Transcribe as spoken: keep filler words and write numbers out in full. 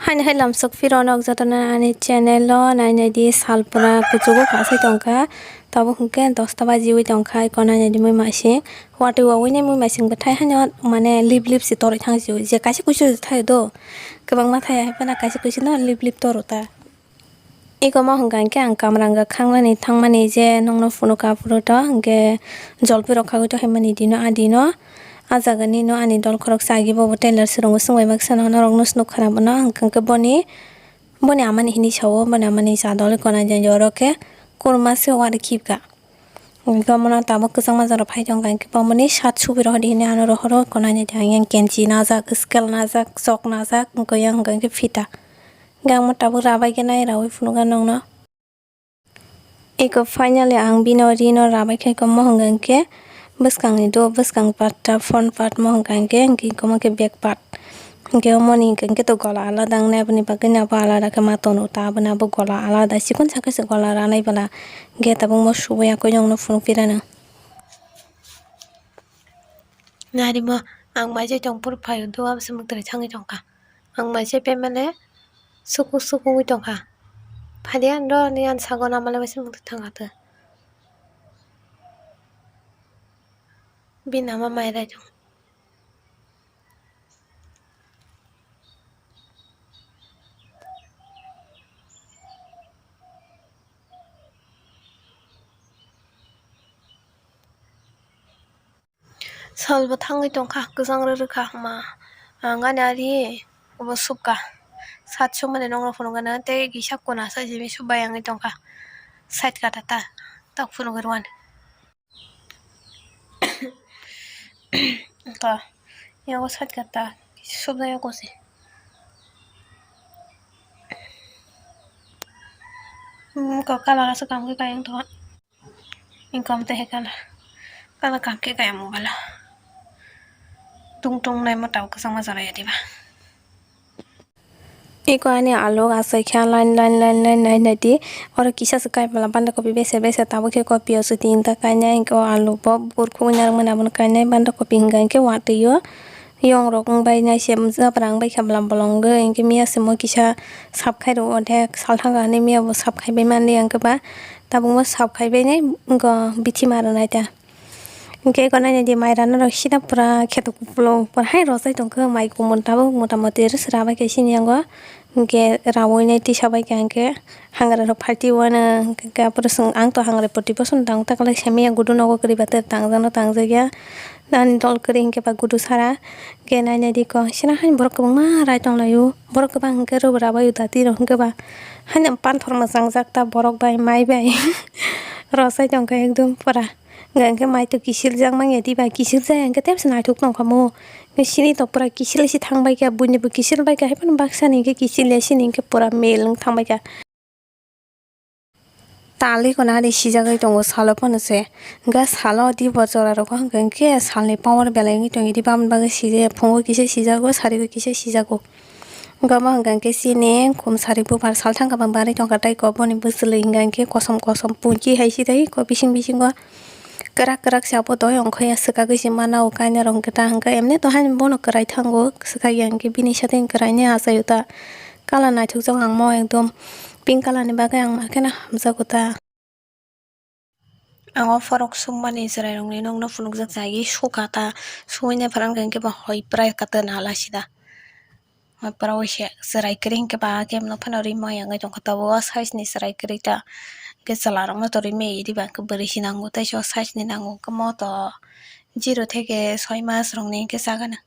Haini hai lamsok phiro nok jotono ani channel o nainai di, sal pura kuchugo kasai tongkha, tabuk hwnkhe dosta bajiwi tongkha, eko nainai di mui masing watwi wawini mui masing bwthai haino mane lip lip se torwi thang sio, je kaisa kuisu thai do, kwbangma thai hai phano kaisa kuisu no lip lip toro ta. Eko mo hwnka hwnkhe ang kamranga khangnani thangmani je nokno phunuk aphuru to hwnkhe jolpirok khagwi to haimani dino a dino. A jagani no ani dol khoroksa agi bobo tailor swrwngo swngbai baksa no norokno se nukha bono hwnka hwnkhe boni, boni amani hinwi sao, boni amani cha dol eko nai jani oro khe kurma se wari khibka. Hwnkhe omono tabuk kwchangma jora phai tongkha hwnkhe bomoni sat subui rohordi hinwi ano rohoro eko nai jani ang yang kenchi najak, scale najak, chok najak, hwnkhe yang hwnkhe fita. Hwnkhe ang mo tabuk rabai khe nai raui phunukha nokno. Eko finally ang bino rino rabai khe eko mohong hwnkhe bwskangni do, bwskang part ta front part mohong hwnkhe hwnkhe eko mo khe back part. Hwnkhe omoni hwnkhe to gola alada wngnai, aboni bagwi no abo alada khe ma tono ta, aboni abo gola alada chikon sakhe se gola ranai bwla hwnkhe tabuk mo subui yakui nokno phunuk pirano. Narimo ang mai jai tong phuru phaio do abo se mwtai thangwi tongkha. Ang mai se pemele sukuk sukuk wi tongkha. Phadi ang do ni ang sago namale bai se mwtai thangkha to. Bini ama mai rai tong. Salbo thangwi tongkha, kwchang rwrwkha hwma. Ang ani ari obo subka. Sat sumani nokno phunukgana tei kisa kuna sa simi subbai wngwi tongkha. Side kata ta tak phunugwi rwani. Ka yago side kata kisa subjak yago se. Hmm, ka colour aswk kaham khe kayang tongkha. Income tei hai kala, kala kaham khe kaya mobile o. Tung tung nai mo tabuk kwchangma jora ya diba. Eko ani alu asai kha line, line, line, line, line, nai di. Oro kisa se kai bwla banda kopi bese bese tabuk khe kopi o se tinta kainai, hwnkhe o alu bo burkhuk narwkmani abono kainai banda kopi hwnkha hwnkhe watwi o. Yong rok wng bai nai se jabra wng bai kha bwla bolong wngwi, hwnkhe miya se mo kisa sap khai rw o, odhek salthang ani miya bo sap khai bai mani, hwnkhe ba tabuk mo sap khai bai nai wngkha bithi ma rw nai ta. Hwnkhe eko nai nai di mai rana rok sida pura kheto kupulung pura hai rojai tongkha mai kumun tabuk mota moti rwsra bai khe sini yango. Hwnkhe rawui nai tisa bai kha hwnkhe hangra rok phalti uanw, hwnkhe aphuru chwng ang to hangra poti boson tang taklai simi ya gudu nogo kwrwi ba tei tangjakno tangjakya. Ani dol kwrwi hwnkhe ba gudu sara hwnkhe nai nai di kok sina haino borok kwbangma rai tonglaio, borok kwbang hwnkhe rwbwra bai dati rok hwnkhe ba haino panthor mwchang jak ta borok bai mai bai rosai tongkha ekdom pura. Hwnkhe mai to kisil jak manya diba, kisil jaya hwnkhe tebsa naithok tongkha mo. Sini to pura kisil se thangbai kha, buini bo kisil bai kha, hai phano baksa ni hwnkhe kisil ya, sini hwnkhe pura mel wng thangbai kha. Tali kono ari sijagwi tongo salo phano se. Hwnkhe salo di bo jora rogo hwnkhe salni power belai wngwi tongo, idi bamni bagwi sijaya, phungo kisa sijago, sarigo kisa sijago. Hwnkhe omo hwnkha hwnkhe chini khum sari buphar salthang kabang barwi tongkha tei kok boni bwchwlwi hwnkha hwnkhe kosom kosom punchi hai si tei kok bising bisingo kwrak kwrak se abo doi ongkha ya swkagwi se mana o kainwi rok hwnkhe ta hwnkhe emni to haino bono kwrai thango swkagya hwnkhe bini sade kwraini achaio ta. Colour naithokjak ang mo ekdom pink colour ni bagwi ang ma kheno hamjago ta. Ang o phorok sukmani chwrairokni nokno phunukjak jagwi sukha ta, sumui nai phano hwnkha hwnkhe bo hoi prai kata nala sida. Hoi pora waisa chwrai kwrwi hwnkhe ba khe no phano rimwi wngwi tongkha, tabuk o size ni chwrai kwrwi ta. Hwnkhe chwla rokno to rimwi riba hwnkhe bwrwi se nango, tei so size ni nango hwnkhe mo to zero theke soi mas rokni hwnkhe chagana.